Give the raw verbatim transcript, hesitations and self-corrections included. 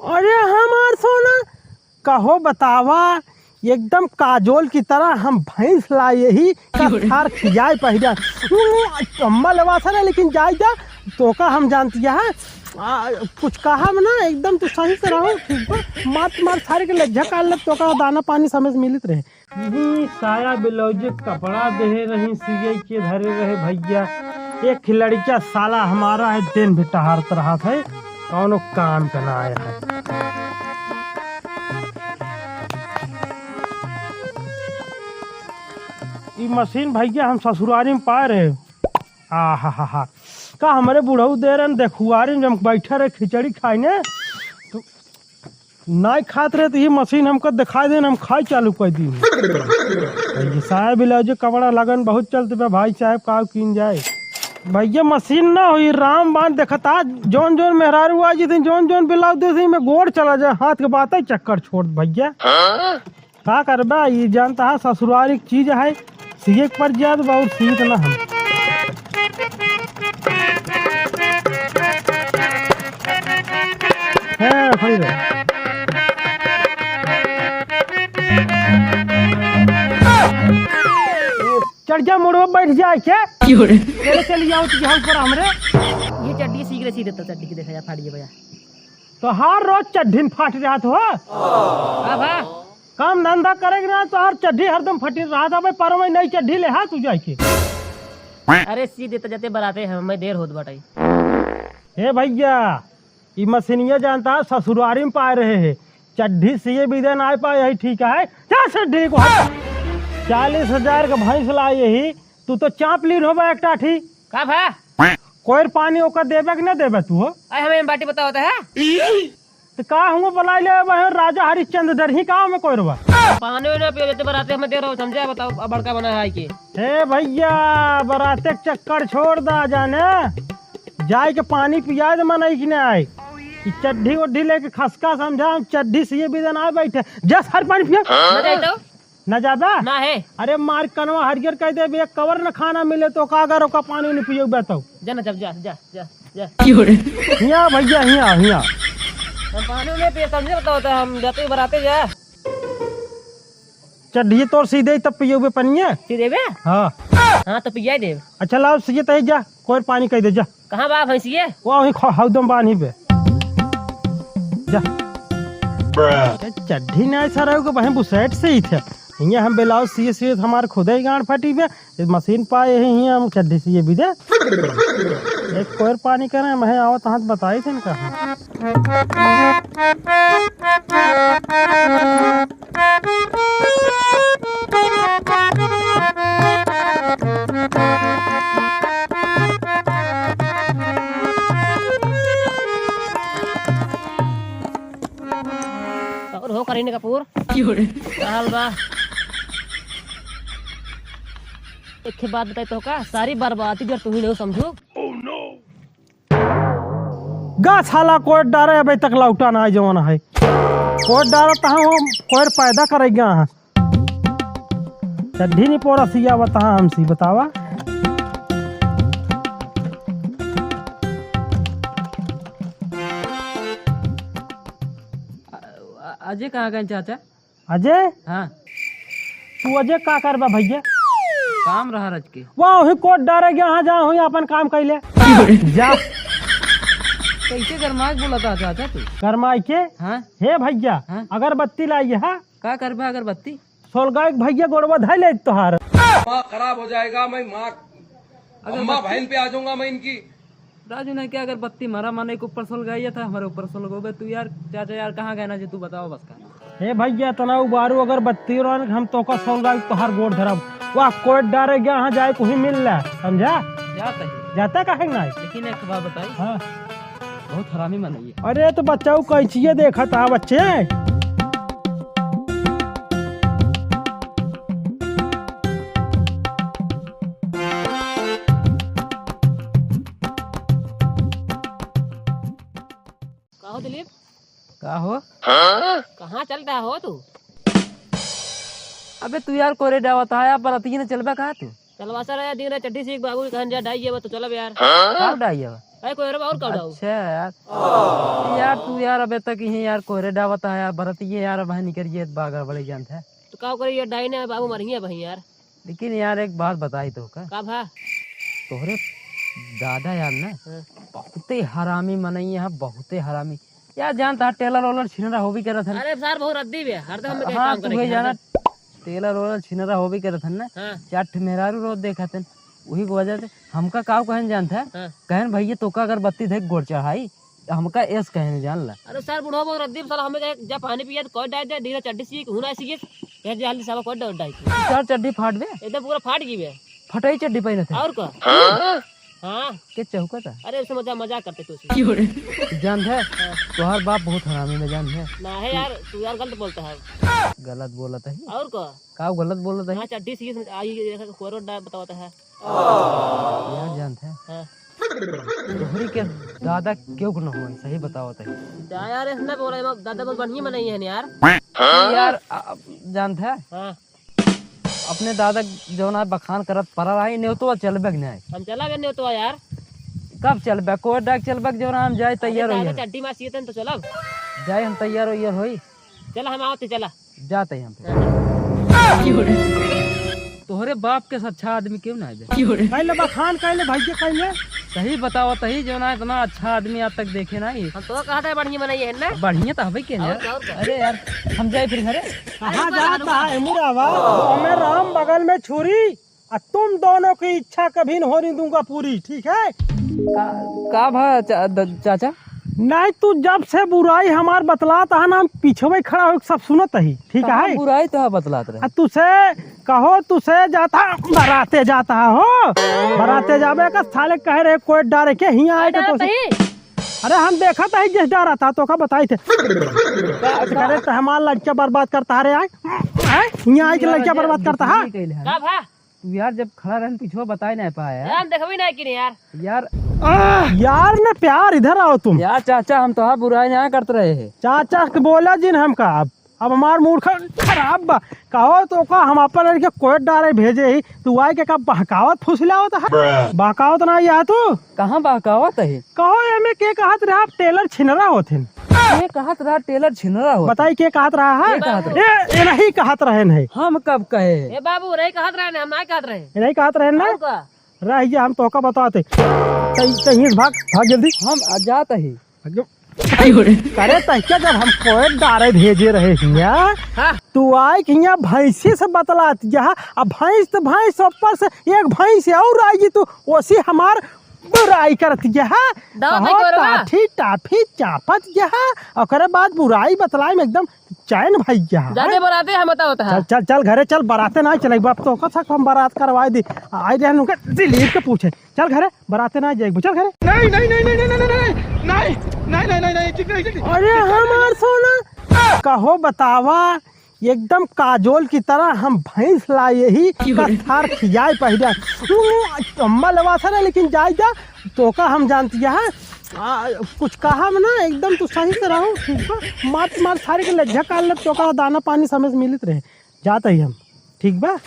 अरे हमार सोना, कहो बतावा, एकदम काजोल की तरह हम भैंस लाए ही, का थार खियाए पहिरा। ऊ, अम्मा लेवा सरे, लेकिन जाए जा, तोका हम जानती है। आ, कुछ कहा ना, एकदम तू सही से रहो, ठीक बा? मात मार सारे के लज्जा काट ले, तोका दाना पानी समय से मिलत रहे। हम्म, साया ब्लाउज कपड़ा देहे रही, सिए के धरे रहे भैया। एक लड़का साला हमारा है, दिन भी टहारत रहत है, कौनो काम का ना आया है। ई मशीन भैया हम ससुरारी में पाए रहे। आ हा हा हा। का हमरे बुढ़ऊ दे रहन देखुआरी में, जब बैठे रहे खिचड़ी खाइने, तो नाई खात रहे, तो ये मशीन हमको दिखाई देन, हम खाई चालू कर दी। ये साया ब्लाउज कपड़ा लगन बहुत चलते बा भाई साहब, का कीन जाए भैया। मशीन ना हुई, राम बाण देखता, जौन जौन मेहरारू आ जैसे जौन जौन ब्लाउज दे से में गोड़ चला जाए, हाथ के बात है चक्कर छोड़ भैया। का करबा, ई जानता है ससुरारी की चीज है, सिए के पर जात बा और सीत ना हम। हैं, खड़ी रह। चढ़ जा, मुड़वा बैठ जाए के। क्यों रे? चले चली आओ तुझे ऊपर हमरे। ये चड्डी सीख रहे, सीधे तो चड्डी की देखा जा, फाड़िए भैया। तो हर रोज चड्ढी में फाट जात हो। का भा? काम धंधा करे के ना, तो हर चड्ढी हरदम फटी रहत। अबे परो में नई चड्ढी ले हा तू जाए के। अरे सीधे तो जते बराते हैं, मैं देर होत बाटे। हे भैया, ई मशीनिया जानता है, ससुरारी में पाए रहे हैं, चड्ढी सिए बिदे ना पाए, यही ठीक है। जा चड्ढी को हट। चालीस हजार का भैंस लाए यही, तू तो चाप लीन होबा एक टाठी। का भा? कोयर पानी ओकर देबे कि ना देबे तू हो? अरे हमें बाटी बताओ तो है। तो का हुआ बुलाई ले वह राजा हरिश्चंद्र डरही का में कोयरवा? पानी ना पियो जते बराते हमें दे रहो, समझा बताओ, अब बड़का बना है कि। हे भैया, बराते के चक्कर छोड़ दा जाने, जाए के पानी पिया दे मनई कि ना आए। ई चड्ढी वड्ढी लेके खसका समझा, हम चड्ढी सिए बिदे ना बैठे। जा सार पानी पिया। मजा आई तो? ना जाबा? ना है। अरे मार कनवा हरियर कह देबे, एक कवर न खाना मिले तो का अगर ओका पानी नहीं पिएबे तो। जा ना, जा, जा, जा, जा, जा। हिया भैया, हिया, हिया। हम पानी नहीं पिए, समझे बताओ तो हम जाते ही बराते जा। चड्ढी तोर सीधे ही तब पिएबे पनिया। सीधे बे? हाँ। हाँ, तो पिया देब। अच्छा लाओ, सीधे तही जा। कोयर पानी कह दे जा। कहाँ बा भैंसिए? वो वहीं खो-, हौदम बान्ही बे। जा। ए, चड्ढी नाई सरऊ के बहिन बुसेट से ही थे। हियाँ हम ब्लाउज सिए सिए हमार खुदे ही गांड फटी बे। ये मशीन पाए ही हियाँ हम चड्ढी सिए भी दे। एक कोयर पानी करे, मैं आवत हाथ बताई थे इनका। और हो करीना कपूर? का हाल बा? एक ठे बात बताई तो का, सारी बर्बादी जर तू ही नहीं समझू। गा साला कोयर डारे अबे तक लौटा ना आए जवन है। कोयर डारा तहाँ हम कोयर पैदा करे गया है। चड्ढी नहीं पोरा सिया बताहा हमसी बतावा। अ-, अ-, अजय कहाँ गए चाचा? अजय? हाँ। तू अजय का करबा भैया? काम रहा रच के। वाह, वही कोट डारे गया, हाँ, जा, वही अपन काम कैले। जा। कैसे गरमाए के बोला था चाचा तू? गरमाए के? हाँ। हे भैया, हाँ। अगरबत्ती लाई है। का करबा अगरबत्ती? सोलगाई के भैया गोड़वा धै ले तोहार। दिमाग खराब हो जाएगा, मैं माँ, अगरबत्ती? अम्मा बहन पे आ जाऊंगा मैं इनकी। राजू ने क्या अगरबत्ती मारा, माने के ऊपर सोलगाई था, हमारे ऊपर सोलगोबे तू यार। चाचा यार, कहाँ गए ना जो तू बताओ बस का। हे भैया, इतना उबारू अगरबत्ती रहन, हम तोका सोलगाई तोहार गोड़ धरब। वाह, कोट डारे गया, हाँ जाए कुही मिल ला, समझा? जाता ही। जाता काहे ना? लेकिन एक बात बताई। हाँ। बहुत हरामी मनई है। अरे तो बच्चा, वो कैंचिए देखत हा बच्चे। का हो दिलीप? का हो? कहाँ चल रहा हो तू? अबे तू यार कोरे डावत है, आप बरातिये न चलबा कहा तू? चलवा सर, यार, दिन रात चड्ढी सीख बाबू कहन जा, डाई ये तो चलब यार। हाँ? का डाई ये? अरे कोई रे, और का डाऊ? अच्छा यार। यार तू यार अबे तक ही यार कोहरे डावत है यार, बरत ये यार अब निकल ये बाग बड़े जानत है। तो का करी यार, डाई ने बाबू मरिए भाई यार। लेकिन यार एक बात बताई तो का? का भा? तोहरे दादा यार ना हाँ। बहुते हरामी मनई है, बहुते हरामी। यार जानत है टेलर ओलर छिनरा होबे करत है। अरे सर बहुत रद्दी बे, हरदम हमें कहीं हाँ, काम तू करे है के, जाना हरदम। टेलर ओलर छिनरा होबे करत है ना। हाँ। चार ठे मेहरारू रोज देखत है, वही की वजह से हमका काव कहन जानत है। हाँ। कहन भैया तोका अगर बत्ती देख गोड़ चढ़ाई, हमका एस कहने जान ला। अरे सर, बुढ़वा बहुत रद्दी साला, हमें कहे, "जा पानी पिया," तो कोई डाल दे, डीला चड्ढी सीख, हुना सीख, कहे, "जा जल्दी साला कोई डाल डाल।" सर, चड्ढी फाट बे? एकदम पूरा फाट गई बे। फटाई चड्ढी पहनत है। और का? हाँ? हाँ। के चौकत है? अरे, उससे मजा-, मजाक करते तू उससे। जानत है? हाँ। तोहार बाप बहुत हरामी में जानत है। ना है यार, तू यार गलत बोलता है। गलत बोलत है? और का? का गलत बोलत है? हाँ, चड्ढी सीख, आ, ये, ये, कोरो डा-, बतावत है। यार जानत है? हाँ। तोहरी के दादा केहू के न होई, सही बतावत है। जा यार, ऐसे ना बोला, दादा बहुत बढ़िया मनई है यार। यार, आ, जानत है? हाँ। अपने दादा जौन आज बखान करत पड़ा रही, नेवतवा चलबे के नहीं। हम चला गए नेवतवा यार। कब चलबे? कोई डाक चलबे के जौन हम जाए अरे तैयार दादा होई। चड्ढी मार सीतन तो चलब। जाए हम तैयार होई होई। चला हम आवत ही, चला। जाते हैं हम फिर। हाँ। तोहरे बाप के से अच्छा आदमी केहू ना आवे। कैले बखान, कैले भैया, कैले। सही बतावत ही, जौन इतना अच्छा आदमी आज तक देखे नहीं। हम तो कहत है बढ़िया मनई है ना। बढ़िया तो हबे के और ना। क्या, और क्या? अरे यार, हम जाए फिर घरे। कहाँ अरे जाता है मुरावा? हमें राम बगल में छुरी, और तुम दोनों की इच्छा कभी नहीं होने दूंगा पूरी, ठीक है? का, का भा चा-, द-, चाचा? नहीं, तू जब से बुराई हमार बतलात है ना, हम पीछे में खड़ा होके सब सुनत ही, ठीक कहाँ है? बुराई तो बतलात रहे। आ, तुसे कहो, तुसे जाता, बराते जाता हो, बराते जाबे का साले कहे रहे कोई डारे के हियाँ आए अरे तो। अरे, हम देखत ही जिस डारा था, तोका बताई थे। का, का? करे तो हमार लड़किया बर्बाद करता है रे, आए, आए, हियाँ आए के यार, लड़किया जे बर्बाद करता है। बुद्धि कैले है। का भा? तू यार जब खड़ा रहन पीछे बताए नहीं पाए यार। यार, हम देखबे नहीं कि नहीं यार। यार। आह! यार न प्यार, इधर आओ तुम। यार चाचा, हम तोहार बुराई नहीं करत रहे हैं। चाचा के बोला जिन हमका, अब, अब हमार मूड ख-, खराब बा। कहो तोका हम अपन लड़के कोयत डारे भेजे ही, तू आए के का बहकावत फुसिलावत है? बहकावत ना यार तू। कहाँ बहकावत है? कहो एमे के कहत रहा, आप टेलर छिनरा होथिन। के कहत रहा टेलर छिनरा होत? बताई के कहत रहा है? के कहत रहा? ए, ए नहीं कहत रहे नहीं। हम कब कहे? ए बाबू, नहीं कहत रहे नहीं, हम नहीं कहत रहे। नहीं कहत रहे ना? और का? रह जा, हम तोका बताते। तई, तई भाग, भाग जल्दी। हम आ जात ही। भाग जा। करे तई क्या, जब हम कोयत डारे भेजे रहे हिया, हाँ। तू आए कि हिया भैंसी से बतलात जहा, अब भैंस तो भैंस ऊपर से एक भैंस और आई तू, ओसी हमार बुराई करत गया है। दादा कहो करो ना। टाफी, टाफी चापत गया है, ओकरे बाद बुराई बतलाई में एकदम चैन भई गया है। जादे बराते हम बतावत है। चल, चल, चल घरे चल, बराते ना चले बाप, तो कसा हम बरात करवाए दी। आई रहन उनके दिलीप के पूछे। चल घरे, बराते ना जाए, चल घरे। नहीं, नहीं, नहीं। अरे हमार सोना, कहो बतावा, एकदम काजोल की तरह हम भैंस लाए ही, क्यों रे? कथार खियाए पहिरा। तू अम्मा लेवा सा ना, लेकिन जाए जा, तोका हम जानती है। आ, कुछ कहा हम ना, एकदम तू सही से रहो, ठीक बा? मार, मार सारे के लज्जा काल ले, तोका दाना पानी समय से मिलित रहे। जात ही हम, ठीक बा?